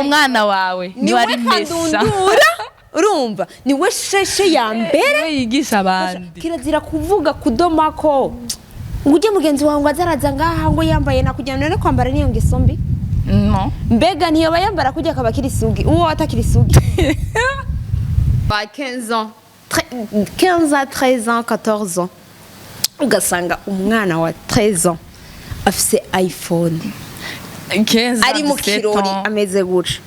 Umwana wawe niwe ari mesa. Kandundura, urumva, niwe sheshe ya mbere. Niwe yigisha abandi. Kirazira kuvuga kudomako ngo ujye mugenzi wawe ngo azaraza ngaha ngo yambaye nakugira none kwambara niyo ngeso mbi. No. Mbega ntiyoba yambara kujya akaba akiri isugi, uwo atakiri isugi ba 15 ans, 15 à 13 ans, 14 ans, ugasanga umwana wa 13 ans afise iPhone. 15. Ari mu kirori ameze gutya.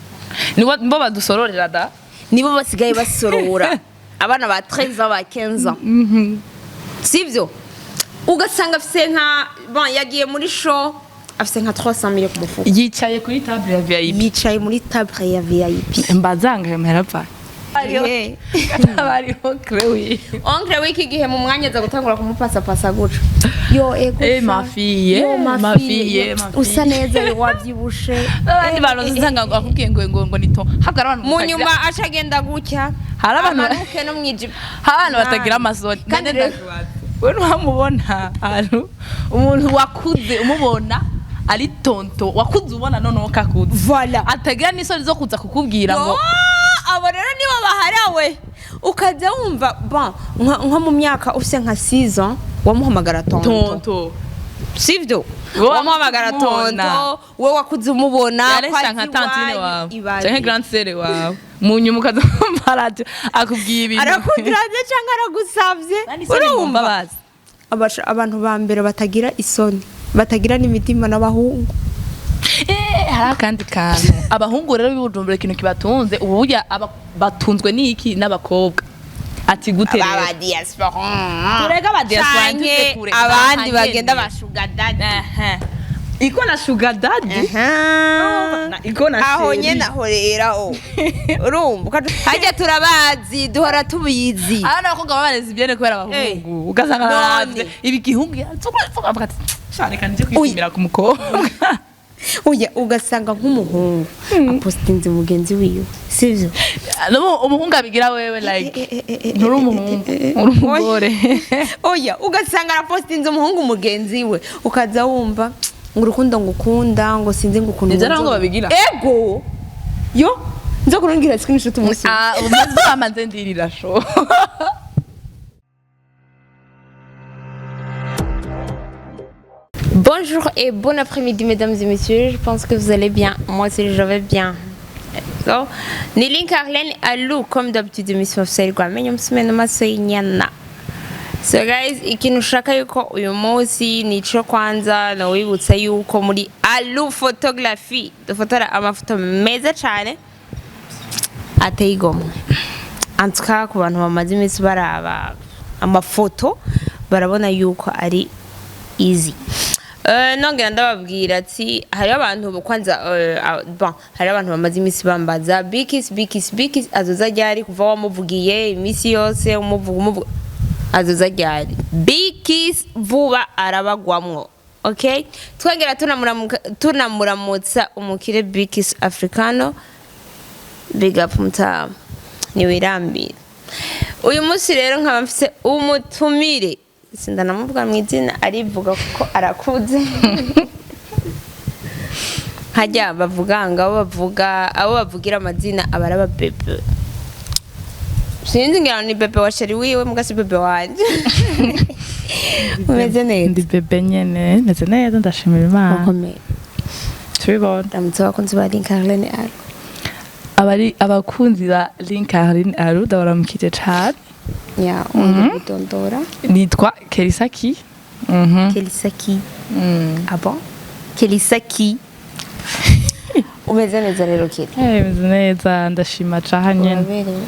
Nibo nibo badusororera da. Nibo basigaye basorora abana ba 13 ans, ba 15 ans, sivyo? Ugasanga afise nka, bon, yagiye muri show afise nka 300 millions ku mufuko. Yicaye kuri table ya VIP. Yicaye muri table ya VIP. Mbazanga ayo mahera apfa bariho oncle. Oncle w'iki gihe mu mwanya aza gutangura kumupasapasa gutyo: "Yo, ego Eh, sha. ma fille, Yo, ma ma fille, fille, ma fille." Usa neza, yo, wabyibushe." Abandi bantu usanga ngo akubwiye ngo ni to habwo ari abantu Mu batagira- nyuma aca agenda gutya, Hari abantu- amanuke no mwijipo. Hari abantu batagira amasoni. Kandi None rero- ndakubaza, we ntiwamubona ahantu umuntu wakuze umubona ari tonto wakuze ubona noneho kakuze Voilà. atagira n'isoni zo kuza kukubwira ngo Yo, abo rero nibo baharawe. Ukajya wumva, bon, nko mu myaka ufise nka 6 ans wamuhamagara tonto. Tonto. Sivyo? Wowe wamuhamagara wakuze umubona. Tonto, we wakuze umubona Yaresha nka ko azi tantine iwanyu, wawe ibaze. canke grande sœur wawe, mu nyuma ukaza wumva radio akubwiye ibintu. Arakudravye canke aragusavye. Nta n'isoni. Urumva? Mwumva bazi. Abantu ba mbere batagira isoni, batagira n'imitima, n'abahungu. Eh, hari akandi kantu. Abahungu rero b'ibujumbura, ikintu kibatunze ubu burya batunzwe n'iki? N'abakobwa. Ati gute rero? Aba diaspora. Tureke aba diaspora, Canke ntituze kure. abandi Aha bagenda nyene. ba sugar daddy. Aha. Iko na sugar daddy. Iko na Aho chéri. nyene, aho rero, aho urumva hajya turabazi, duhora tubizi. Abana b'abakobwa babareze ibyene kubera abahungu, ugasanga None. baravye ibi gihungu avuga ati: "Sha, reka nje kwishimira ku mukobwa." Oya, ugasanga nk'umuhungu apostinze mugenzi wiwe, sivyo? Nubu umuhungu abigira wewe like nturi umuhungu, uri umugore. Oya, ugasanga arapostinze umuhungu mugenzi we, ukaza wumva ngo urukundo ngukunda, ngo sinzi ngo ukuntu. Nivyo abahungu babigira? Ego, yo nzo kurungira screenshot umunsi umwe. Ah, umaze bamaze ndirira sho. Bonjour et bon après-midi, mesdames et messieurs, je pense que vous allez bien. Moi aussi, je vais bien. So, ni Link Arlene Alou, comme d'habitude, émission officielle kwa menyo msume n'amaso y'inyana. So guys, ikintu ushaka yuko uyu munsi nico kwanza nawibutsa yuko muri Alou Photography dufotora amafoto meza cyane ateye igomwe. En tout cas, ku bantu bamaze iminsi baraba amafoto barabona yuko ari easy. Nongera ndababwira ati hariho abantu kwanza, bon, hariho abantu bamaze iminsi bambaza: "Bikis, Bikis, Bikis azoza ryari?" Kuva wamuvugiye iminsi yose umuvuga umuvuga, azoza ryari? Bikis vuba arabagwamwo. Okay, twongera tunamuramutsa umukire Bikis Africano. Big up mutamu, niwirambire. Uyu munsi rero nkaba mfise umutumire, sindanamuvuga mu izina, arivuga kuko arakuze. Hajya bavuga ngo abo bavuga, abo bavugira amazina aba ari ababebe. Sinzi, ngira ni bébé wa chéri wiwe, mugasi bébé wanje. Umeze neza? Ndi bébé nyene, meze neza, ndashimira Imana. Ukomeye. Tubibona. Ndamutse abakunzi ba Link Arlene Aro. Abari abakunzi ba Link Arlene Aru, ndabaramukije cane. Ya, wongera kwidondora. Nitwa Kerisaki. Kelisaki. Ah bon, Kelisaki, umeze neza rero, Keli? Eh, meze neza, ndashima cane nyene. Uraberewe.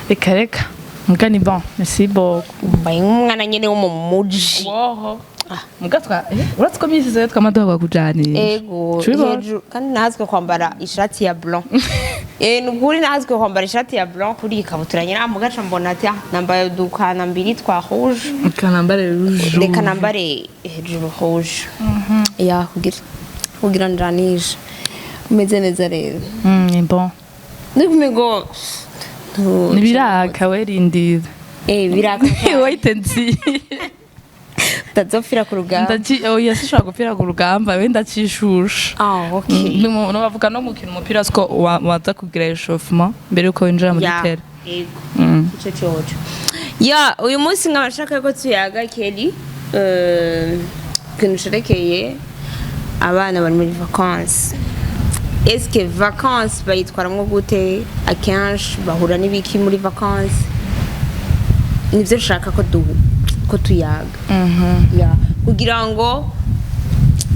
Reka reka, muga ni bon, merci beaucoup. Mbaye nk'umwana nyene wo mu muji. Woho muga twa uratse ko misi zose twamaduha kujanisha. Ego. Tubibona. Hejuru kandi natwe kwambara ishati ya blanc, eh, nukuri natwe kwambara ishati ya blanc kuri iyi kabutura nyine mugaca mbona ati: "Ah, nambaye udukana mbiri twa rouge." Kanambare rouge. Reka nambare hejuru rouge ya kugira njanije. Umeze neza rero? Ni bon. Ndikumengo Nibiraka, we rindira. Eh, biraka. Wait and see. Utazopfira ku rugamba. Oya, sinshobora gupfira ku rugamba, we ndacishusha. Ah, okay. Bavuga no gukina umupira siko waza kugira échauffement mbere yuko winjira muri Ya, terrain. Yego. Ico coco. Ya, uyu munsi nkaba nshaka ko tuyaga, Kelly, ikintu cerekeye abana bari muri vacances. Est-ce que vacances bayitwaramwo gute? Akenshi bahura n'ibiki muri vacances? Nivyo nshaka ko tuyaga. Ya, kugira ngo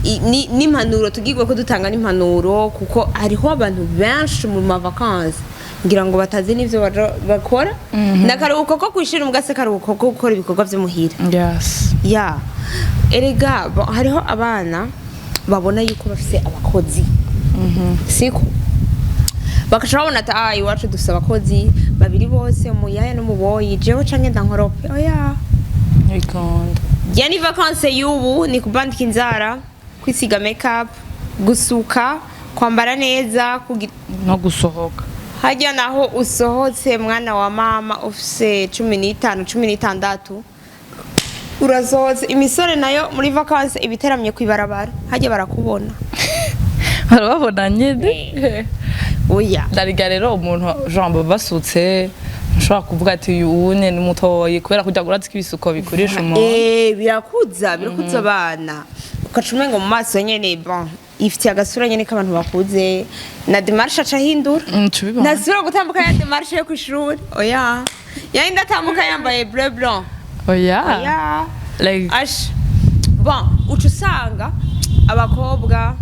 n'impanuro tugirwe ko dutanga n'impanuro, kuko hariho abantu benshi mu ma vacances ngira ngo batazi n'ivyo bakora. N'akaruhuko ko kwishira umugase, karuhuko ko gukora ibikorwa vyo muhira. Ya, erega hariho abana babona yuko bafise abakozi, siko? Bakaca babona ati: "Ah, iwacu dufise abakozi babiri bose, umuyaya n'umuboyi, jewe canke ndankorope." Oya. Bikunda. Ya, ni vacances y'ubu ni kubandika inzara, kwisiga makeup, gusuka, kwambara neza, No gusohoka. Harya naho usohotse, mwana wa mama, ufise 15, 16, urasohotse, imisore nayo muri vacances ibiteramye kwibarabara, harya barakubona. Barababona nyene. Oya. Ndariga rero umuntu jean basutse nshobora kuvuga ati uyu wune ni mutoyi, kubera kujya urazi ko ibisuko bikurisha umuntu. Eh, birakuza abana, ugaca umengo mu maso nyene, bon, ifitiye agasura nyene k'abantu bakuze, na démarche aca ahindura. Tubibona. Ntasubira gutambuka ya démarche yo kw'ishuri, oya, yayindi atambuka yambaye bleu blanc. Oya. Oya. Like. Ash, bon, uca usanga abakobwa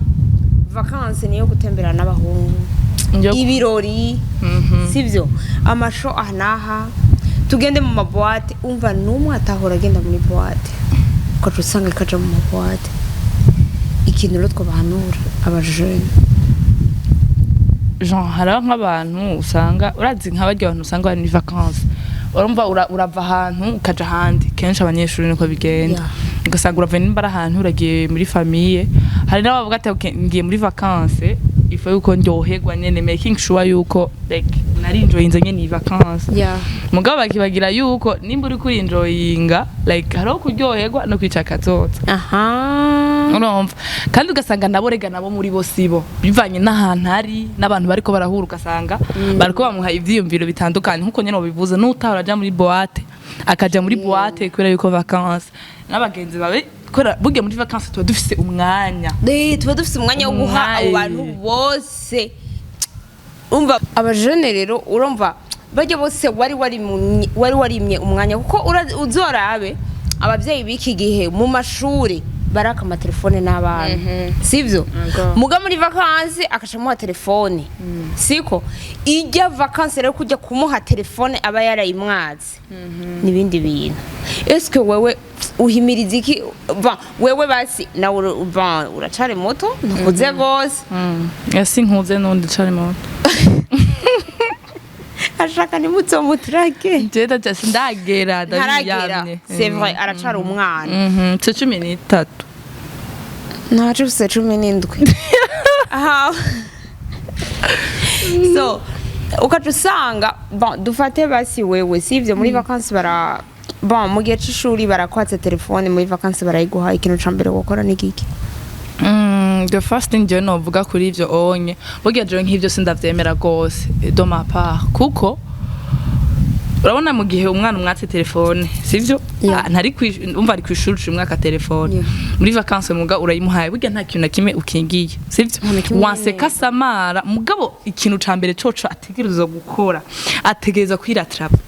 vacances niyo gutemberana n'abahungu, ibirori, sivyo? Amasho aha n'aha, tugende mu ma boîtes. Umva, n'umwe atahora agenda muri boîte, ugaca usanga ikaja mu ma boîtes. Ikintu rero twabahanura abajene? Genre hariho nk'abantu usanga, urazi nka barya bantu usanga bari muri vacances, urumva urava ahantu ukaja ahandi, kenshi abanyeshuri niko bigenda. Ugasanga urava nimba ari ahantu uragiye muri famille, hari n'abavuga ati: "Okay, ngiye muri vacances, il faut yuko ndyoherwa nyene, making sure yuko like narinjoyinze nyene iyi vacances." Mugabo bakibagira yuko nimba uri kurinjoyinga, like hariho kuryoherwa no kwica akazoza. Urumva, kandi ugasanga nabo rega nabo muri bo sibo, bivanye n'ahantu ari n'abantu bariko barahura, ugasanga bariko bamuha ivyiyumviro bitandukanye, nkuko nyene wabivuze, n'utahora aja muri boîte akaja muri boîte kubera yuko vacances n'abagenzi bawe, kubera burya muri vacances tuba dufise umwanya. Tuba dufise umwanya wo guha abo bantu bose. Umva, abajene rero, urumva bajya bose wari warimye umwanya, kuko uzorabe abavyeyi b'iki gihe mu mashuri baraka amatelefone n'abana, sivyo? Muga muri vacances akaca amuha telefone, siko? Ijya vacances rero kujya kumuha telefone aba yarayimwatse n'ibindi bintu. Eske wewe uhimiriza iki? Bon, wewe basi nawe bon, uracari muto, ntukuze gose. Ese nkuze n'undi cari muto? Ashaka nimuzomutrake. Jewe sindagera. Ntaragera. Ndabiyamye. C'est vrai, aracari umwana. Mfise 13. Ntacu ufise 17. Aha. So ukaca usanga, bon, dufate basi wewe, sivyo? Muri vacances bara, bon, mu gihe c'ishuri barakwatse telefone, muri vacances barayiguha, ikintu ca mbere gukora ni giki? The first thing jewe novuga kuri ivyo onye, burya jewe nk'ivyo sindavyemera gose de ma part, kuko urabona mu gihe umwana umwatse telefone, sivyo? Yeah. Ah, ntari umva ari kwishuri, uciye umwaka telefone muri vacances, muga urayimuhaye, burya nta kintu na kimwe ukingiye, sivyo? Nta na kimwe. Wanseka samara, mugabo ikintu ca mbere coco ategerezwa gukora, ategerezwa kwiratrapa.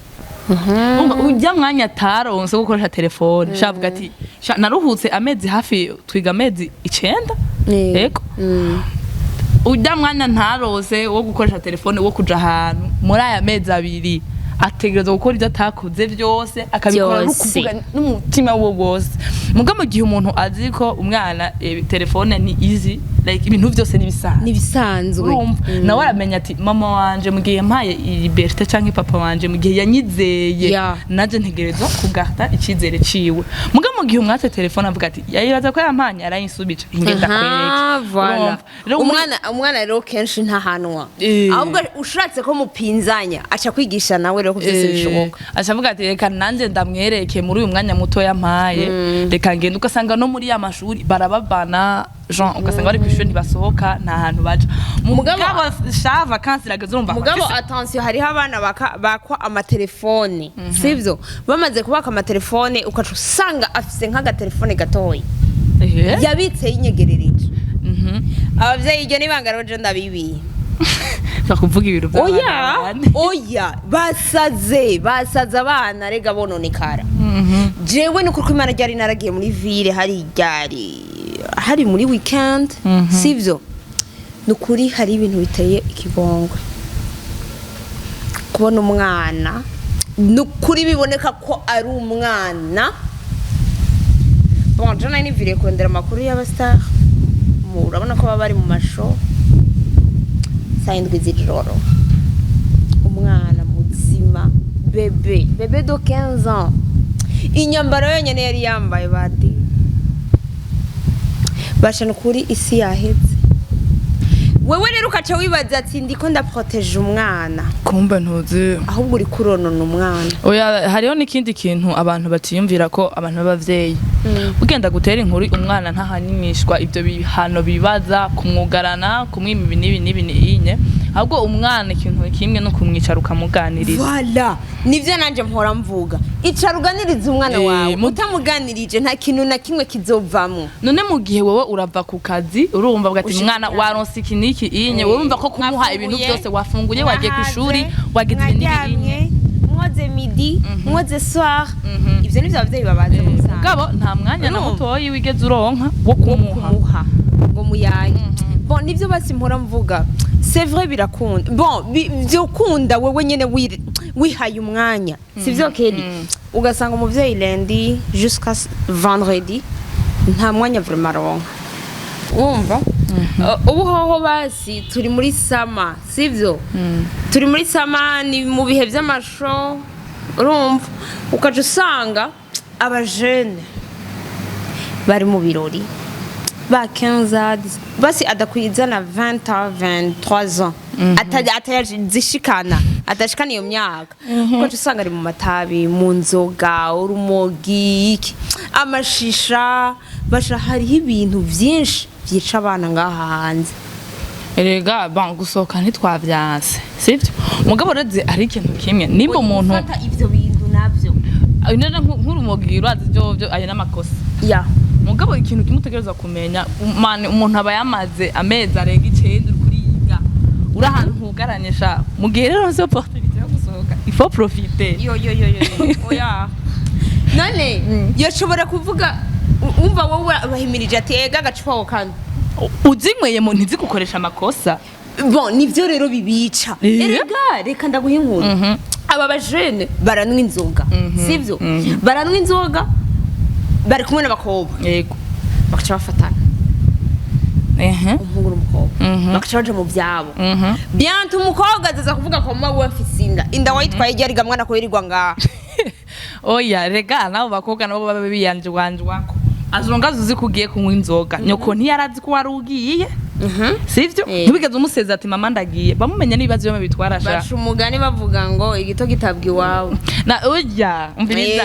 Umva, ujya mwanya ataronse wo gukoresha telefone, shavuga ati: "Sha, naruhutse amezi hafi, twiga amezi 9." Yego. Ujya mwanya ntarose wo gukoresha telefone, wo kuja ahantu muri aya mezi 2, ategerezwa gukora ibyo atakoze byose, akabikora Byose. n'ukuvuga n'umutima we wose. Muga mu gihe umuntu azi ko umwana telefone ni easy, like ibintu byose nibisanzwe, nibisanzwe, urumva nawe aramenya ati: "Mama wanje mu gihe mpaye liberté, canke papa wanje mu gihe yanyizeye, naje ntegerezwa kugarda icizere ciwe." Muga mu gihe umwatse telefone, avuga ati: "Yayibaza ko yampanye, arayinsubije, ingenda Aha, kwereke." voilà. Urumva? Rero Umwana rero kenshi ntahanwa, ahubwo ushatse ko mupinzanya aca kwigisha nawe. rero ko vyose bishoboka. Aca avuga ati reka nanjye ndamwereke muri uyu mwanya muto yampaye, reka ngende. Ugasanga no muri ya mashuri barababana, Jean, ugasanga bari kw'ishuri ntibasohoka, nta hantu baja. Mugabo sha, vacances irageze, urumva. Mugabo attention, hariho abana bakwa amatelefone, sivyo? Bamaze kubaka amatelefone, ukaca usanga afise nk'agatelefone gatoya yabitse yinyegerereje. Abavyeyi, iryo nibanga rero je ndabibiye. Kuvuga ibintu Oya. by'abana. Oya, basaze, basaze abana rega, bononekara. Jewe nuko ko Imana ryari naragiye muri ville, hari ryari hari muri weekend, sivyo? Nukuri hari ibintu biteye ikigongwe kubona umwana, nukuri biboneka ko ari umwana. Bon, je nari niviriye kurondera amakuru y'abastar. Urabona ko baba bari mu masho saa 7 z'ijoro, umwana muzima, bébé, bébé de 15 ans, inyambaro yonyene yari yambaye badi basha. Nukuri isi yaheze. Wewe rero ukaca wibaza ati ndiko ndaproteje umwana. Kumbe ntuzi. Ahubwo uri kuronona umwana. Oya, hariho n'ikindi kintu abantu batiyumvira, ko abantu b'abavyeyi ugenda gutera inkuru, umwana ntahanishwa ibyo bihano bibaza kumwugarana, kumwima ibi n'ibi n'ibi n'inye. Ahubwo umwana ikintu kimwe no kumwicara ukamuganiriza. Voilà, nivyo nanje mpora mvuga: icara uganirize umwana wawe. Utamuganirije nta kintu na kimwe kizovamwo. None mu gihe wowe urava ku kazi, urumva bwa ati Ushitse umwana cyane. waronse iki n'iki inye, wowe urumva ko kumuha ibintu Mwafunguye, byose, wafunguye, wagiye ku ishuri, wagize ibi n'ibi inye. Mwaryamye, mwoze midi, mwoze soir, ivyo nivyo abavyeyi babanza gusanga. Mugabo nta mwanya na Urumva? mutoyi wigeze uronka wo kumuha. Kumuha ngo muyaye. Bon, nivyo basi mpora mvuga, c'est vrai, birakunda. Bon, vyokunda wewe nyene wihaye umwanya, sivyo Kelly? Ugasanga umuvyeyi lundi jusqu'à vendredi nta mwanya vraiment aronka, wumva? Ubu hoho basi turi muri summer, sivyo? Turi muri summer, ni mu bihe vy'amasho, urumva, ukaca usanga abajene bari mu birori ba 15 ans, basi adakwiza na 20 ans, 23 ans, atayazishikana, adashikana iyo myaka, ukaca usanga ari mu matabi, mu nzoga, urumogi, iki, amashisha. Basha, hariho ibintu vyinshi vyica abana ngaha hanze. Erega bon, gusohoka ntitwavyanse, sivyo? Mugabo rero hari ikintu kimwe, nimba umuntu Gufata ivyo bintu navyo. None nk'urumogi, urazi byo ayo n'amakosa. Ya. Mugabo ikintu kimwe utegerezwa kumenya, mane umuntu aba yamaze amezi arenga 9 uri kuriga, uri ahantu hugaranye sha. Mu gihe rero uronse opportunité yo gusohoka, il faut profiter. Yo yo yo yo yo, oya, none yoshobora kuvuga umva wowe bahimirije ati ega agacupa ko kano. Uzinyweye mu ntizigukoresha amakosa. Bon, nivyo rero bibica. Erega reka ndaguha inkuru. Aba bajene baranywa inzoga, sivyo? Baranywa inzoga, bari kumwe n'abakobwa. Yego. Bakaca bafatana, umuhungu n'umukobwa, bakaca baja mu vyabo. Bientôt umukobwa azaza kuvuga ko mama we afise inda. Inda wayitwaye ryari ga mwana, ko yirirwa ngaha? Oya rega, nabo bakobwa nabo baba biyanjwanjwako. Azonga uzi ko ugiye kunywa inzoga, nyoko ntiyarazi ko wari ugiye, sivyo? Ntibigeze umuseza ati mama ndagiye, bamumenya n'ibibazo iyo bitwara sha. Baca umugani bavuga ngo igito gitabwa iwawe. Na urya umviriza,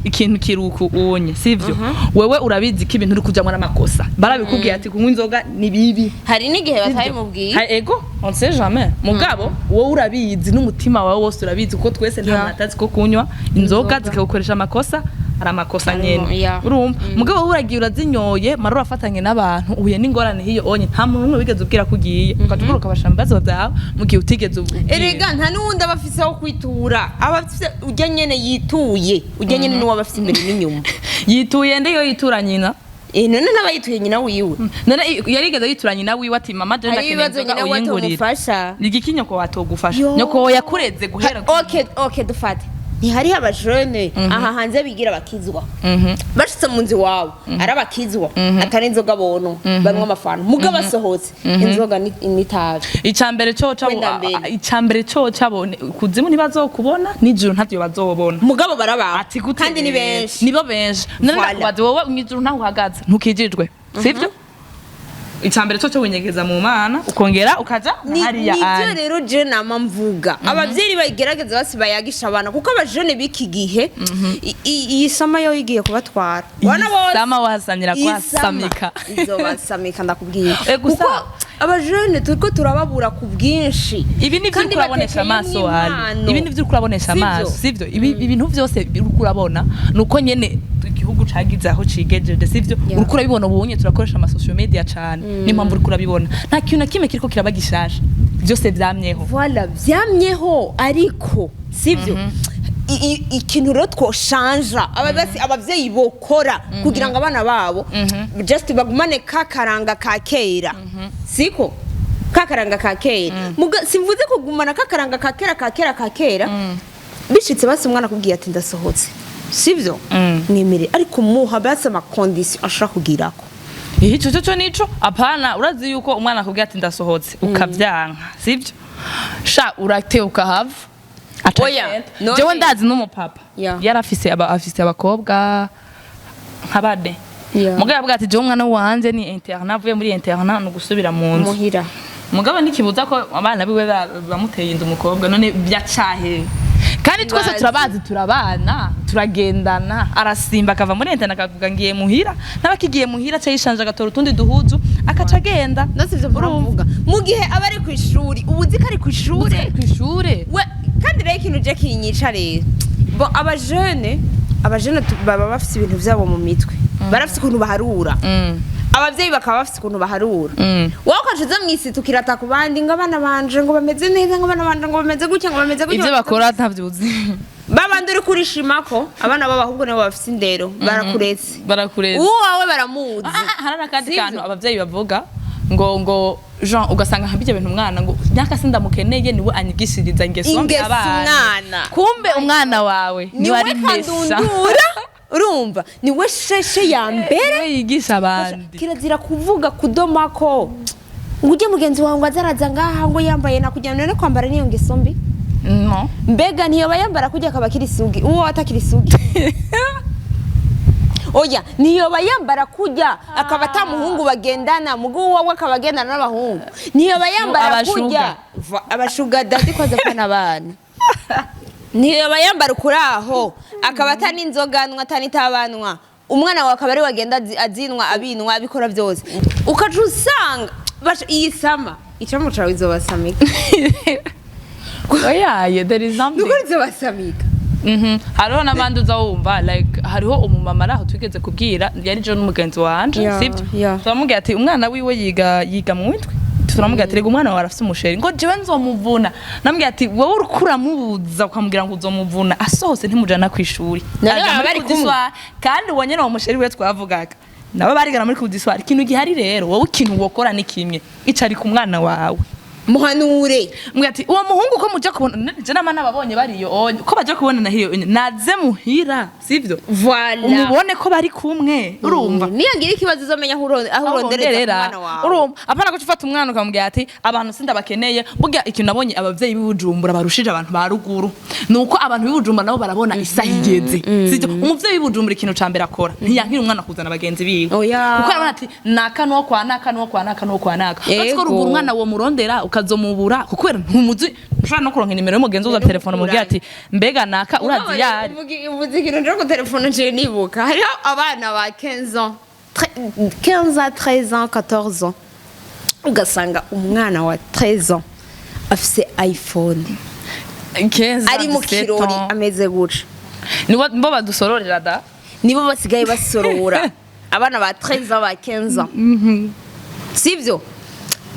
ikintu kiruku unye, sivyo? Wewe urabizi ko ibintu uri kujamwo n'amakosa, barabikubwiye ati kunywa inzoga ni bibi. Hari n'igihe batabimubwiye. Ego, on sait jamais. Mugabo wowe urabizi n'umutima wawe wose urabizi, kuko twese nta muntu atazi ko kunywa inzoga zikagukoresha amakosa ari amakosa Harimo, nyene. Urumva, mugabo wowe uragiye urazinyoye, mara urafatanye n'abantu, uhuye n'ingorane hiyo onye, nta muntu n'umwe wigeze ubwira ko ugiye, ukaca ugaruka ukabasha mu bibazo byawe mu gihe utigeze ubwira. Erega nta n'uwundi aba afise aho kwitura, aba afise ujya nyene yituye, ujya nyene n'uwo aba afise imbere n'inyuma. Yituye nde? Yo yitura nyina. Eh, none n'aba yituye nyina wiwe. None yarigeze yitura nyina wiwe ati mama je Hari ndakeneye ibibazo inzoga nyina we uyingurire? atomufasha. Igiki nyoko watogufasha? Yo. Nyoko yakureze guhera Okay, dufate ntihariho abajene aha hanze bigira bakizwa, bashitse mu nzu iwabo ari abakizwa, atari inzoga bonwa, banywa amafanta, muga basohotse inzoga n'itabi. Icambere coco Wenda mbere. Icambere coco abone kuzimu ntibazokubona, nijuru ntavyo bazobona. Mugabo barabaho. Ati gute? Kandi ni benshi. Nibo benshi. None Voilà. ndakubaza wowe, mw'ijuru ntaho uhagaze, ntukijijwe, sivyo? Icambere cyo winyegeza mu Mana, ukongera ukaja hariya. Nivyo. Ane. Rero je nama mvuga, abavyeyi bagerageza basi bayagisha abana, kuko abajene b'iki gihe iyi summer yo igiye kubatwara. Bana bose Sama wasamira iyi kwasamika. Summer izobasamika, ndakubwiye. Gusa- Kuko abajene turiko turababura ku bwinshi. Ibi ni Kandi uriko urabonesha amaso batekeyemwo wali. impano. Ibi ni uriko urabonesha Sivyo? amaso, sivyo? Ibi ibintu vyose uriko urabona nuko nyene igihugu cagize aho cigejeje, sivyo? Uriko urabibona ubunye turakoresha ama social media cane, niyo mpamvu uriko urabibona. Nta kintu na kimwe kiriko kiraba gishasha, byose vyamyeho. Voilà, vyamyeho, ariko sivyo. Ikintu rero twoshanja abavyeyi bokora kugira ngo abana babo just bagumane ka karanga ka kera, siko ka karanga ka kera. Simvuze kugumana ka karanga ka kera ka kera ka kera. Bishitse basi umwana akubwiye ati ndasohotse, sivyo, mwemere, ariko muha basi ama conditions ashobora kugirako. Ico cyo nico apana. Urazi yuko umwana akubwira ati ndasohotse, ukavyanka, sivyo? Sha, urateye ukahava. Aca Oya, agenda. none- Jewe ndazi n'umupapa yarafise afise abakobwa nka bane. Mugabo yavuga ati jewe umwana wanje ni internat, avuye muri internat ni ugusubira mu nzu. Muhira. Mugabo ntikibuza ko abana biwe bamuteye inda umukobwa. None byacahe? Kandi twese Bazi. turabazi, turabana, turagendana. Arasimba akava muri internat akavuga ngiye muhira, n'abakigiye muhira aca yishanje agatora utundi duhuzu akaca agenda. Nose ivyo muravuga mu gihe aba ari kw'ishuri, ubu uzi ko ari kw'ishure. Kw'ishure. We kandi rero ikintu je kinyica rero, bon, abajene baba bafise ibintu vyabo mu mitwe, barafise ukuntu baharura, abavyeyi bakaba bafise ukuntu baharura. Wowe ukaca uza mw'isi tukirata ku bandi ngo abana banje ngo bameze neza, ngo abana banje ngo bameze gutya, ngo bameze gutya. Ivyo bakora ntavyuzi. Babandi uri kurishimako abana b'abahungu nabo bafise indero, barakuretse. Barakureza. Uwo wawe baramuzi. Hari n'akandi Sivyo? kantu abavyeyi bavuga ngo Jean, ugasanga nka bijya bintu umwana ngo nyaka sindamukeneye, niwe anyigishiriza ingeso mbi Ingeso abana. umwana. Kumbe umwana wawe niwe niwe ari mesha. Kandundura, urumva, niwe sheshe ya mbere. Niwe yigisha abandi. Kirazira kuvuga kudomako ngo ujye mugenzi wawe ngo azaraza ngaha ngo yambaye nakugira none kwambara niyo ngeso mbi. No. Mbega ntiyoba yambara kujya akaba akiri isugi, uwo atakiri isugi? Oya, ntiyoba yambara kujya akaba atamuhungu bagendana, mugu wowe akaba agendana n'abahungu? Ntiyoba yambara Abashuga. kujya abashuga daddy koza kwana abana? Ntiyoba yambara ukuraho akaba atani inzoga anywa, atani itabanwa, umwana wawe akaba ari we agenda azinwa, abinwa, abikora byose? Ukaca usanga iyi summer icamo cawe izobasamika. Oyaye, there is something. Nukuri izobasamika. Hariho n'abandi uza wumva, like hariho umumama ari aho twigeze kubwira, yari jo n'umugenzi wanje, sibyo? Turamubwira ati umwana wiwe yiga mu windwi. Turamubwira ati rega umwana wawe arafise umu chéri, ngo jewe nzomuvuna. Namubwira ati wowe uriko uramubuza ukamubwira ngo uzomuvuna, asohotse ntimujana kw'ishuri. None Aja baba muri bari kumwe? Cour du soir. Kandi uwo nyene uwo mu chéri we twavugaga nabo barigana muri cour du soir. Ikintu gihari rero, wowe ikintu wokora ni kimwe, icarika umwana wawe. Muhanure. Mbwira ati uwo muhungu ko muja kubona, je nama nababonye bariyo onye ko baja kubonana hiyo onye, naze muhira, sivyo? Voilà. Umubone ko bari kumwe, urumva? Niyagira ikibazo uzomenya aho aho urondereza uronderera. umwana wawe. Urumva, apana ko ufata umwana ukamubwira ati abantu sindabakeneye. Burya ikintu nabonye abavyeyi b'Ibujumbura barushije abantu ba ruguru ni uko abantu b'Ibujumbura nabo barabona isaha igeze, sivyo? Umuvyeyi w'Ibujumbura ikintu ca mbere akora, ntiyankira umwana kuzana bagenzi biwe. Oya. Kuko arabona ati naka nuwo kwa naka, nuwo kwa naka, nuwo kwa naka. Uretse ko ruguru umwana wo murondera ukazomubura, kuko ntumuzi, ushobora no kuronka inimero y'umugenzi uza telefone umubwira ati mbega naka urazi yari. Uvuze ikintu cyo gutelefona, nje nibuka hariho abana ba 15 ans, 15 ans, 13 ans, 14 ans, ugasanga umwana wa 13 ans afise iPhone, 15, ari mu 17 kirori ans. Ameze gutya. Nibo bo badusororera da. Nibo basigaye basorora abana ba 13 ans, ba 15 ans, sivyo?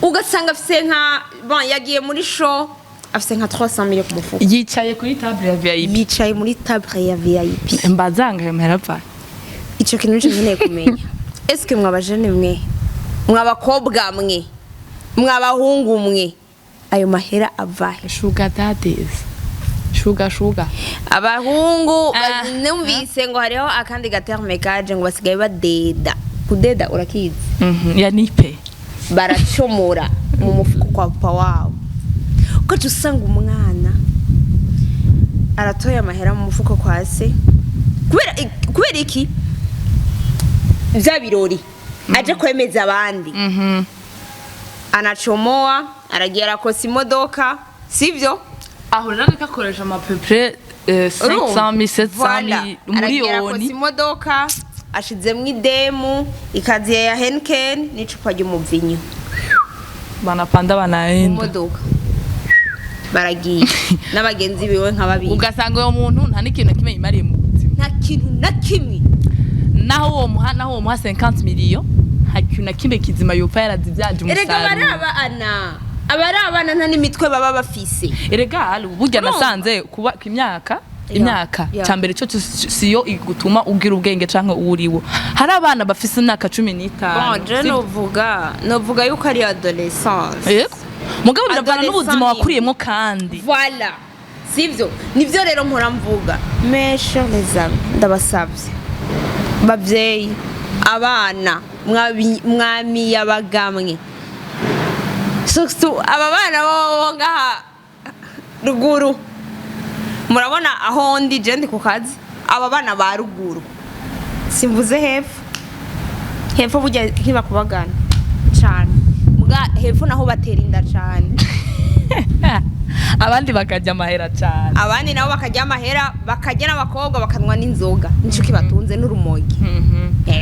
Ugasanga afise nka, bon, yagiye muri show afise nka 300 millions ku mufuko. Yicaye kuri table ya VIP. Yicaye muri table ya VIP. Mbazanga ayo mahera apfa. Ico kintu nico nkeneye kumenya. Eske mwabajene mwe, mwabakobwa mwe, mwabahungu mwe, ayo mahera avahe? Sugar daddies, sugar sugar. Abahungu Ah. numvise ngo hariho akandi ga terme kaje ngo basigaye badeda. Kudeda urakizi? Ya nipe. Baracomora mu mufuko kwa papa wabo, ukaca usanga umwana aratoye amahera mu mufuko kwa se kubera iki? Bya birori aje kwemeza abandi. Anacomoa, aragiye arakosa imodoka, sivyo? Aho rero ariko akoresha ama à peu près 500 mille, 700 Voilà. mille, Aragiye arakosa miliyoni. imodoka, ashizemwo idemu, ikaziye ya Heineken n'icupa ry'umuvinyu. Banapanda banaenda. Imodoka baragiye n'abagenzi biwe nka babiri. Ugasanga uwo muntu nta n'ikintu na kimwe yimariye mu buzima. Nta kintu na kimwe. Naho uwo muha 50 millions, nta kintu na kimwe kizima yopfa yarazivyaje Erega umusaruro. barabana, abari abana nta n'imitwe baba bafise. Erega hari burya Urumva? nasanze kuba imyaka imyaka cambere cyo siyo igutuma ugira ubwenge canke uwuriwo. Hari abana bafise imyaka 15. Bon, je novuga yuko ari adolescence. Yego, mugabo biravana n'ubuzima Adolescent. wakuriyemo kandi. Voilà, sivyo? Nivyo rero mpora mvuga, mes chers les amis, ndabasavye bavyeyi, abana mwamiye abagamwe, surtout aba bana bo ngaha ruguru. Murabona aho ndi, je ndi ku kazi. Aba bana ba ruguru, simvuze hepfo, hepfo burya ntibakubagana cane, muga hepfo naho batera inda cane. Abandi bakarya amahera cane. Abandi nabo bakarya amahera, bakarya n'abakobwa, bakanywa n'inzoga, nico kibatunze n'urumogi.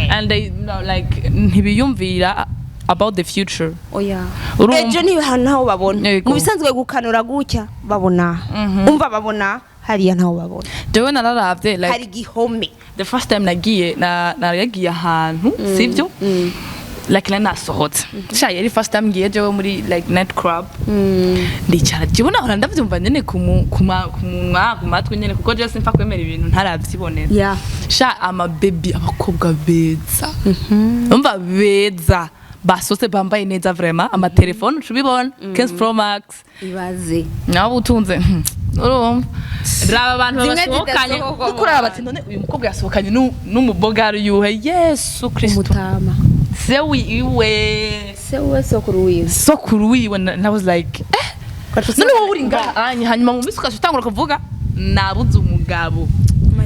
And they no, like ntibiyumvira about the future. Oya. Urumva? Ejo ntihantu ntaho babona. Yego. Mu bisanzwe gukanura gutya babona, umva, babona hariya ntaho babona. Jewe nararavye like Hari igihome. the first time nagiye na naragiye ahantu, sivyo, like nari nasohotse sha, yari first time ngiye jewe muri like night club, ndicara. Jewe nahora ndavyumva nyene ku munwa, ku matwi nyene, kuko jewe simpfa kwemera ibintu ntaravyibonera. Sha, ama baby, abakobwa beza, umva, beza basose, bambaye neza vraiment, amatelefone ucubibona 15 Pro Max. Ibaze. Nawe utunze, urumva, raba abantu Zimwe basohokanye zidasohoka mu nuko uraba bati: "None uyu mukobwa yasohokanye n'umubogari yuhe?" Yesu Kristo! Umutama. Se wiwe. Se we, sokuru wiwe. Sokuru wiwe. Na was like, eh, none wowe uri ngaha anye, hanyuma mu minsi ugaca utangura kuvuga: "Nabuze umugabo."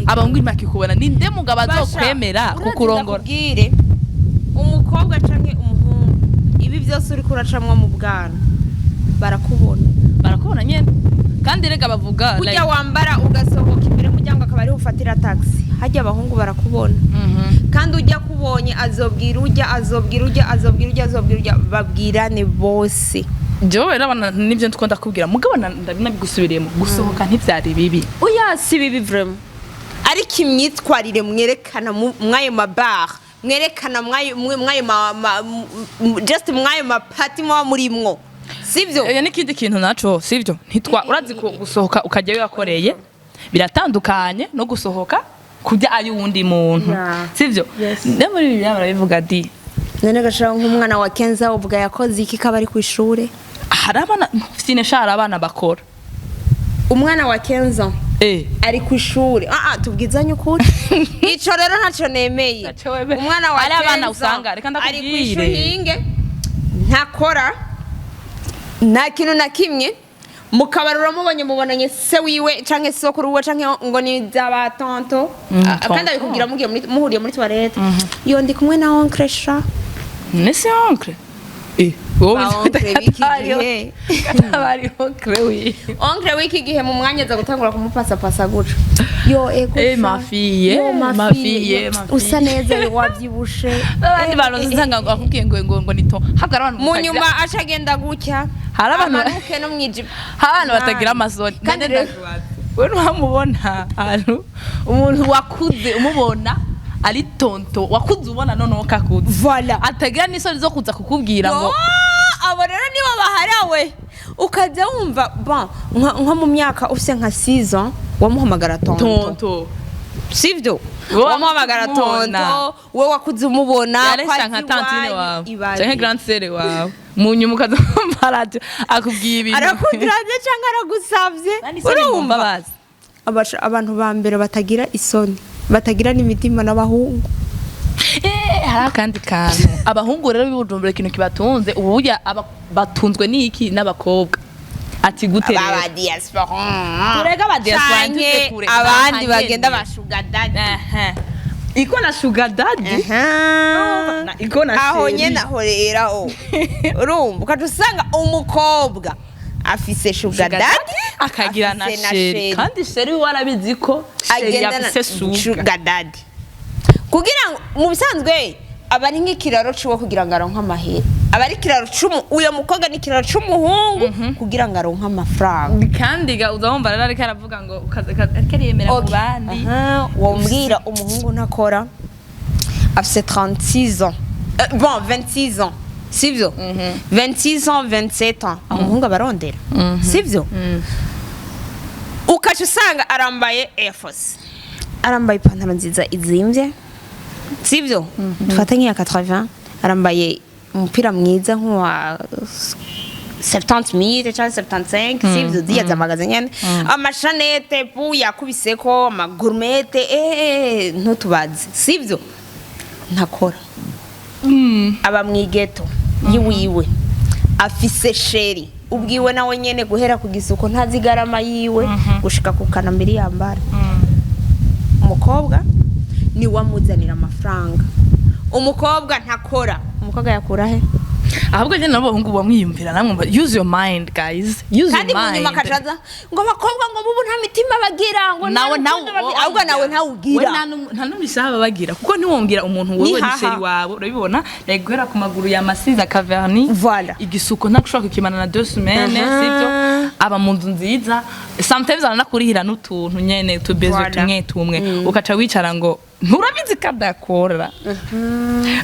Abahungu ntimakikubona, ninde mugabo azokwemera kukurongora? Ndakubwire, umukobwa canke umuhungu, ibi byose uriko uracamwo mu bwana barakubona. Barakubona nyene, kandi rega bavuga Kurya wambara ugasohoka imbere y'umuryango akaba ariho ufatira taxi, hajya abahungu barakubona. Kandi ujya kubonye azobwira ujya, azobwira ujya, azobwira ujya, azobwira ujya, babwirane bose. Jewe rero abana nivyo ndiko ndakubwira, mugabo ndabinabigusubiriyemo, gusohoka ntivyari bibi. Oya, si bibi vraiment, ariko imyitwarire mwerekana mw'ayo mabar, mwerekana mw'ayo just mw'ayo mapati muba murimwo, sivyo? Oya, n'ikindi kintu naco sivyo, ntitwa urazi ko gusohoka ukajyayo wakoreye biratandukanye no gusohoka kurya ay'uwundi muntu. Sivyo? Yes. No muri Bibiliya barabivuga di. None gashaka nk'umwana wa Kenza uvuga yakoze iki kaba ari ku ishure? Hari abana sinesha, hari abana bakora. Umwana wa Kenza ari ku ishure. Ah ah, tubwizanye ukuri, ico rero ntaco nemeye. Ntaco wemeye. Umwana wa Hari abana Kenza usanga, reka ari ku ndakubwire. ishure, hinge ntakora nta kintu na kimwe, mukabari uramubonye, mubonanye se wiwe canke sokuru wiwe canke ngo ni zaba tonto. Ah, kandi tonto. abikubwira mugiye muri, muhuriye muri toilette: "Yo, ndi kumwe na oncle sha." Nese oncle, wowe Ba oncle b'iki gihe. Katabari oncle wiwe. Oncle w'iki gihe mu mwanya aza gutangura kumupasapasa guca: "Yo, ego Eh, sha. ma fille, Yo, ma ma fille, fille, ma fille." Usa neza, yo, wavyibushe." Abandi bantu usanga ngo akubwiye ngo ni to habwo ari abantu Mu batagira- nyuma aca agenda gutya, Hari abantu- amanuke no mwijipo. Hari abantu batagira amasoni. Kandi None rero- ndakubaza, we ntiwamubona ahantu umuntu wakuze umubona ari tonto wakuze, ubona noneho kakuze, Voilà. atagira n'isoni zo kuza kukubwira ngo Yo, abo rero nibo baharawe, ukajya wumva bon, nko mu myaka ufise nka 6 ans wamuhamagara tonto. Tonto. Sivyo? Wowe Wamuhamagara wakuze umubona. tonto, wowe wakuze umubona Yaresha ko nka azi tantine iwanyu, wawe ibaze. canke grande sœur wawe, mu nyuma ukazumva radio akubwiye ibintu. Arakudraze canke aragusavye. Nta n'isoni Urumva? mwumva bazi. Abantu ba mbere batagira isoni, batagira n'imitima, n'abahungu. Eh, hari akandi kantu. Abahungu rero b'ibujumbura, ikintu kibatunze ubu burya batunzwe n'iki? N'abakobwa. Ati gute rero? Aba diaspora. Tureke aba diaspora, Canke ntituze kure. abandi Aha bagenda nyene. ba sugar daddy. Aha. Iko na sugar daddy na iko na Aho chéri. Nyene aho rero, aho urumva ukaca usanga umukobwa afise sugar daddy, akagira na afise chéri, kandi chéri we warabizi ko chéri agendana afise sugar. Sugar daddy kugira ngo mu bisanzwe aba ari nk'ikiraro ciwe kugira ngo aronke amahera, aba ari ikiraro c'umu uyo mukobwa ni ikiraro c'umuhungu kugira ngo aronke amafaranga. Kandi ga uza wumva rero ariko aravuga ngo ariko ariyemera mu bandi. Aha, wombwira umuhungu ntakora, afise 36 ans, bon, 26 ans, sivyo? 26 ans, 27 ans, umuhungu abarondera, sivyo? Ukaca usanga arambaye Air Force, arambaye ipantaro nziza izimvye, sivyo? Dufate nk'iya 80, arambaye umupira mwiza nk'uwa 70 000 cyangwa 75, sivyo? Ziriya zamagaze nyene, amashanete pu yakubiseko, ama gourmette, ntutubaze, sivyo? Ntakora, aba mw'igeto yiwiwe, afise chéri ubwiwe nawe nyene, guhera ku gisuko ntazi igarama yiwe gushika ku kanambiri yambara. Umukobwa ni wamuzanira amafaranga, umukobwa ntakora, umukobwa yakura he? Ahubwo nyine nabo bahungu bamwiyumvira namwe, use your mind, guys, use Kandi your mu nyuma mind. akacaza ngo abakobwa ngo bubu nta mitima bagira, ngo nta Nawe nawe rukundo bagira. Ahubwo nawe ntawugira. We nta n'umishaha bagira, kuko ntiwongera umuntu wowe Ni ni haha. chéri wawe urabibona, like guhera ku maguru yamasize aka vernis, Voilà. igisuko ntagushobora kukimana na 2 semaines, sibyo? Aba mu nzu nziza, sometimes aranakurihira n'utuntu nyene tubezo Voilà. tumwe tumwe, ukaca wicara ngo nturabizi ko adakora,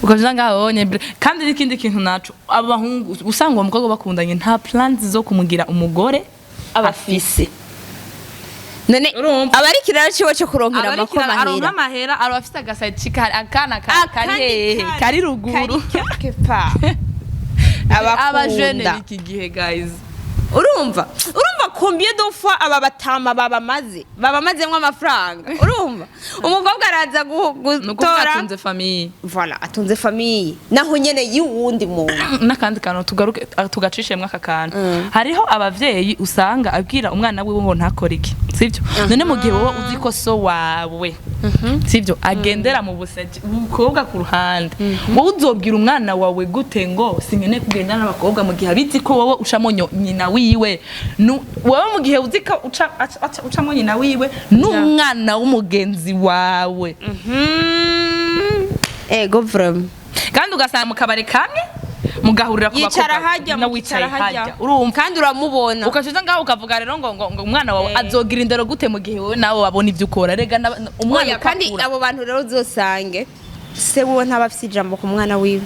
ukaca ngaho wonye. Kandi n'ikindi kintu naco, abahungu usanga uwo mukobwa bakundanye nta plans zo kumugira umugore Abafise none Urumva? aba ari ikiraro ciwe cyo kuronkera aronka amahera. Amahera aba afise agasayidi kari akana kari hehe, kari ruguru. Kari quelque part. Abajene Abakunda b'iki gihe, guys. Urumva combien de fois aba batama babamaze babamazemwo amafaranga? Urumva umukobwa araza Ni ukuvuga gutora atunze famille. Voilà, atunze famille naho nyene y'uwundi muntu. N'akandi kantu tugaruke, tugacishemwo aka kantu. Hariho abavyeyi usanga abwira umwana wiwe ngo ntakore iki, sivyo? None mu gihe wowe uzi ko so wawe, sivyo, agendera mu buseke ubukobwa ku ruhande, wowe uzobwira umwana wawe gute ngo sinkeneye kugendana n'abakobwa, mu gihe abizi ko wowe ucamo nyina wiwe? Wowe mu gihe uzi ko ucamo nyina wiwe n'umwana w'umugenzi wawe? Ego, vraiment. Kandi ugasanga mu kabari kamwe mugahurira ku Yicara bakobwa, hajya nawe mukicara wicaye hajya. hajya, urumva? Kandi uramubona. Ukaca ngaho ukavuga rero ngo umwana wawe azogira indero gute mu gihe wowe nawe wabona ibyo ukora? Rega umwana Oya, uko kandi akura. Abo bantu rero uzosange se wiwe ntaba afise ijambo ku mwana wiwe,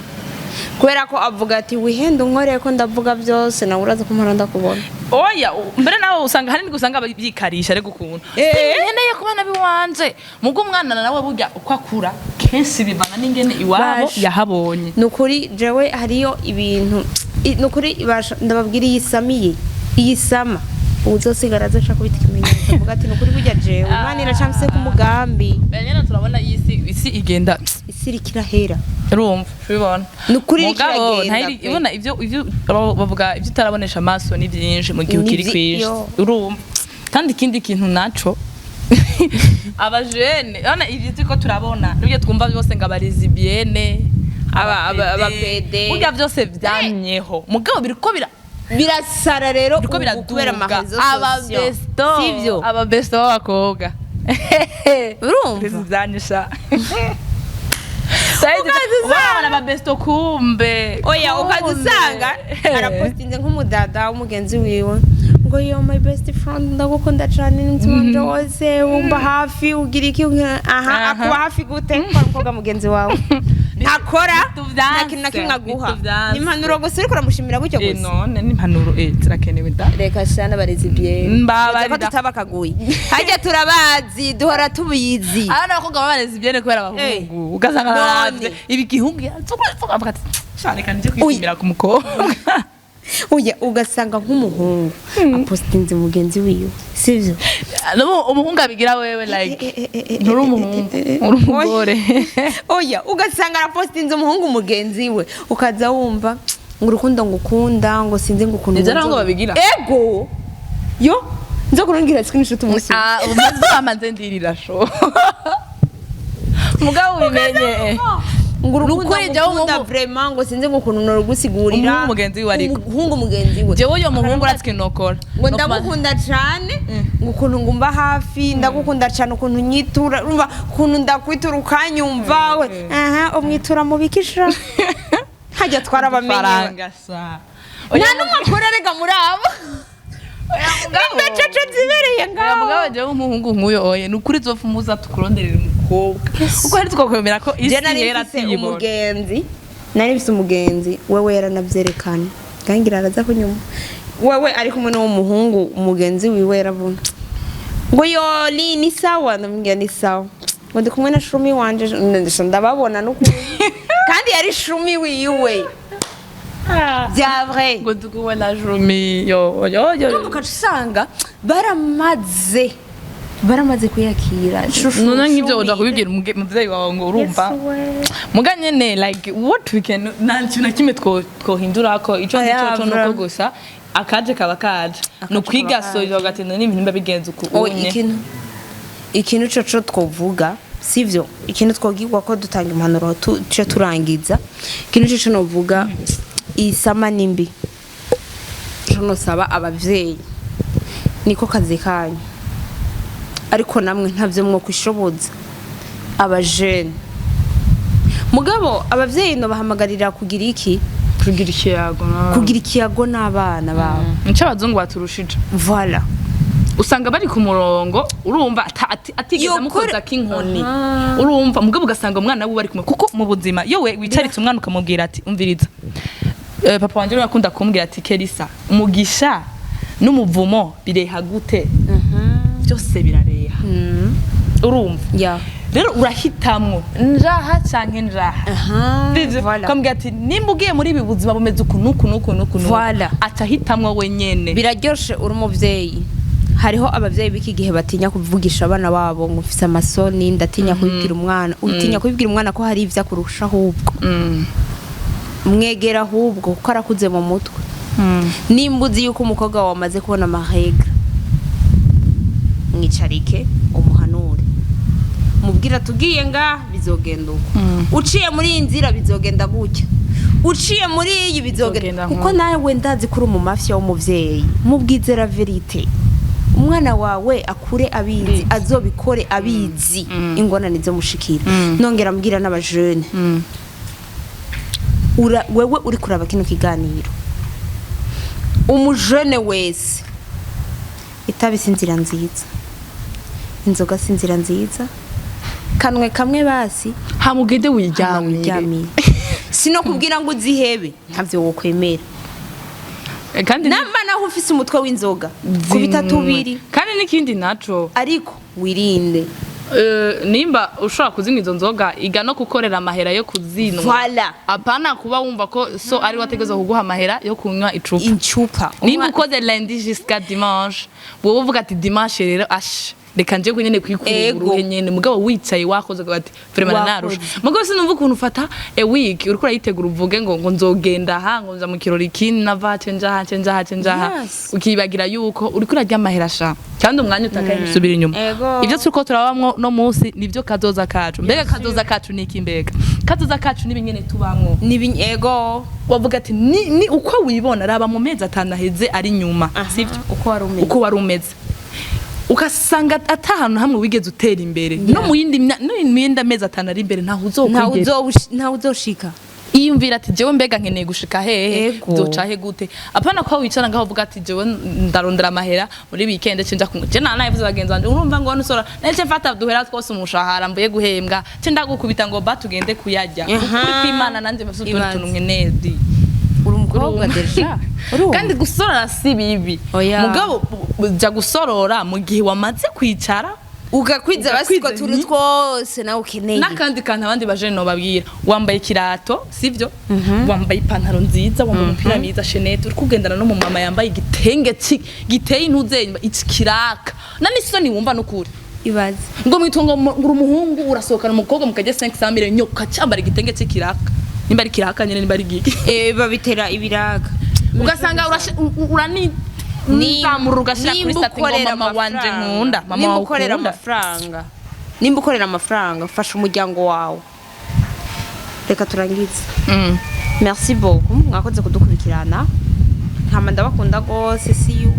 kubera ko avuga ati wihenda unkoreye ko ndavuga byose, nawe uraza kumpora ndakubona. Oya, mbere nawe usanga hari usanga byikarisha ariko ukuntu nkeneye kubana biwanje mugo umwana nawe burya uko akura kenshi bivana n'ingene iwabo Basha. yahabonye. Ni ukuri, jewe hariyo ibintu ni ukuri ndababwira, iyi samiye iyi sama uzosigara azoca kubita ikimenyetso, avuga ati ni ukuri burya jewe Imana iracamfise ku mugambi. Mbere nyene turabona iyi si, isi igenda. Isi iriko irahera. Urumva ubibona. Ni ukuri iriko Mugabo, iragenda pe. Ibona ivyo bavuga, ivyo utarabonesha amaso ni byinshi mu gihe ukiri kw'isi. Yo. Urumva, kandi ikindi kintu naco, abajene urabona ivyo turiko turabona n'ibyo twumva byose ngo aba lesbiennes, Aba PD. Burya byose vyamyeho, mugabo biriko bira Birasara rero biriko ubu kubera biraduga. ama réseaux sociaux. Ababesto, Sivyo? ababesto b'abakobwa. Urumva? Vyanyisha ubona ababesto kumbe Oya, ukaza kumbe. usanga arapostinze nk'umudada w'umugenzi wiwe ngo yo my best friend, ndagukunda cyane n'umutima wanje wose, wumva hafi ugira iki aha. Aha. Akuba hafi gute kwa mukobwa mugenzi wawe ntakora, Ntituvyanse, nta kintu na kimwe aguha? ntituvyanse. Ni impanuro gusa uriko uramushimira gutyo gusa. None n'impanuro zirakenewe da. Reka shana barezi bien. Mbabarira. Ko tutabakaguye hajya, turabazi, duhora tubizi. Abana b'abakobwa baba lesbiennes kubera abahungu, ugasanga None. araravye ibi gihungu avuga ati shana reka nje kwishimira ku mukobwa. Oya, ugasanga nk'umuhungu apostinze mugenzi wiwe, sivyo? N'ubu umuhungu abigira wewe, like nturi umuhungu, uri umugore. Oya, ugasanga arapostinze umuhungu mugenzi we, ukaza wumva ngo urukundo ngukunda, ngo sinzi ngo ukuntu. Nivyo nabo ngo babigira? Ego, yo nzo kurungira screenshot umunsi. Ah, umaze bamaze ndirira sho. Mugabo ubimenye. Ngo urukundo Nukuri jewe ngukunda vraiment, ngo sinzi ngo ukuntu norugusigurira. Umuhungu mugenzi wiwe ariko. Umuhungu mugenzi we. Jewe uyo muhungu uratse ikintu nokora. Ngo ndagukunda cane, ngo ukuntu ngumba hafi, ndagukunda cane ukuntu nyitura, urumva ukuntu ndakwitura ukanyumva we. Aha umwitura mu bikisha hajya twarabamenye. Faranga sa. Nta n'umwe akora rega muri abo imbecaco zibereye Oya, ngaho. mugabo jewe umuhungu nk'uyo oye, ni ukuri zopfa umuza tukuronderera umukobwa, kuko hari twakwemera ko isi Je nari yera mfise tuyibona. umugenzi, nari mfise umugenzi wewe yaranavyerekana, kangira araza kunyuma wewe ari kumwe n'uwo muhungu umugenzi wiwe, yaravuga ngo yoli ni sawa, ndamubwira ni sawa, ngo ndi kumwe na shumi wanje, ndababona n'ukuri kandi yari shumi wiwe bya vrai. Ngo ndi na jumi yo yo yo. Ukaca usanga baramaze kuyakira. Shushu, None nk'ibyo shumi. uja kubibwira umuvyeyi wawe ngo urumva muga nyene, like what we can, nta kintu na kimwe twohindura ko ico Oya, nzi coco nuko bro. gusa akaje kaba kaje, Akaje ni ukwiga kaba soja ugatinda n'ibintu biba bigenze uku. Oh, Unye ikintu coco twovuga sivyo, ikintu twogirwa ko dutanga impanuro tuce turangiza, ikintu coco novuga, isama ni mbi. Co nosaba abavyeyi, niko kazi kanyu, ariko namwe ntavyo mwokwishoboza abajene. Mugabo abavyeyi nobahamagarira kugira iki? Kugira ikiyago. Kugira ikiyago n'abana babo. Nico abazungu baturushije. Voilà. Usanga bari ku murongo, urumva, atigeze amukoza k'inkoni, urumva, mugabo ugasanga umwana wiwe ari kumwe, kuko mu buzima iyo we wicaritse umwana ukamubwira ati umviriza, papa wanje akunda kumbwira ati Kelisa, umugisha n'umuvumo bireha gute? Byose birareha, urumva. Rero urahitamwo njaha canke njaha. Sivyo? Voilà. Ukambwira ati nimba ugiye muri ibi buzima bumeze uku n'uku n'uku n'uku n'uku. Voilà. Aca ahitamwo wenyene. Biraryoshe uri umuvyeyi. Hariho abavyeyi b'iki gihe batinya kuvugisha abana babo, ngo mfise amasoni, ndatinya kubibwira umwana. Utinya kubibwira umwana ko hari ivyo akurusha ahubwo. Mwegera ahubwo kuko arakuze mu mutwe. Nimba uzi yuko umukobwa wawe amaze kubona ama règles, mwicarike umuhanure, mubwira tugiye ngaha bizogenda uko, uciye muri iyi nzira bizogenda gutya, uciye muri iyi bizogenda Bizogenda kuko nkuko. Nawe ndazi ko uri umumafya w'umuvyeyi, mubwizera vérité, umwana wawe akure abizi, azobikore abizi ingorane zo mushikira. Nongera mbwira n'abajene, wewe uri kuraba kino kiganiro, umujene wese, itabi si inzira nziza, inzoga si inzira nziza, kanwe kamwe basi. Hamugende hama wiryamire. Wiryamire. Sinokubwira ngo uzihebe, ntavyo wokwemera. Kandi namba naho ufise umutwe w'inzoga, kubita tubiri. Kandi n'ikindi naco, ariko wirinde. Nimba ushobora kuzinywa izo nzoga, iga no gukorera amahera yo kuzinywa. Voilà. Apana kuba wumva ko so ari wategezwa kuguha amahera yo kunywa icupa. Incupa. Nimba ukoze lundi jusqu'à dimanche, wowe uvuga ati dimanche rero ash reka nje nyene kwikura Ego. uruhe nyene, mugabo wicaye wakoze ukavuga ati vraiment Wakoze. narusha. Mugabo sinumva ukuntu ufata a week uriko urayitegura uvuge ngo nzogenda aha, ngo nza mu kirori iki, nava hace nja hace nja hace nja aha. Ukibagira yuko uriko urarya amahera sha, kandi umwanya utakaye usubira inyuma. Ego. Ivyo turiko turabamwo no munsi nivyo kazoza kacu. Mbega kazoza kacu ni iki? Mbega kazoza kacu ni binyene tubamwo. Ego. Wavuga ati ni uko wibona, raba mu mezi 5 aheze ari nyuma, sivyo? Uko wari umeze. Uko wari umeze, ugasanga ata hantu hamwe wigeze utera imbere, no mu yindi no mu yindi amezi 5 ari imbere ntaho ntawe uzokwigera. Ntawe uzoshika. Iyumvira ati jewe mbega nkeneye gushika hehe? Ego. Nzoca he gute? Apana ko wicara ngaho uvuga ati jewe ndarondera amahera muri weekend cinja kunywa. Je nanayivuze bagenzi banje, urumva, ngo nusora nece mfata duhera twose umushahara mvuye guhembwa, ce ndagukubita ngo ba tugende kuyarya. Ukuri kw'Imana nanje mfise utundi Ibaze. tuntu nkeneye di. Uri umukobwa déjà. Urumva? Kandi gusorora si bibi. Oya. Mugabo uja gusorora mu gihe wamaze kwicara ugakwiza basi ugakwiza utwo tuntu twose nawe ukeneye. N'akandi kantu abandi bajene nobabwira, wambaye ikirato sivyo, wambaye ipantaro nziza, wambaye umupira mwiza, chaînette, uri kugendana n'umumama yambaye igitenge giteye intuzenye iki kiraka na n'isoni wumva n'ukuri. Ibaze. Ngo mwitwa ngo uri umuhungu, urasohokana umukobwa mukajya 500 mille, nyoka cyambara igitenge c'ikiraka, nimba ari kiraka nyene, nimba ari giki. Babitera ibiraga. Ugasanga urani nzamura ugashyira kuri Nimba statut ngo ukorera mama wanje amafaranga. nkunda mama Nimba wawe ukorera ukunda. amafaranga. Nimba ukorera amafaranga, fasha umuryango wawe. Reka turangize. Merci beaucoup, mwakoze kudukurikirana. Nkama ndabakunda gose. See you.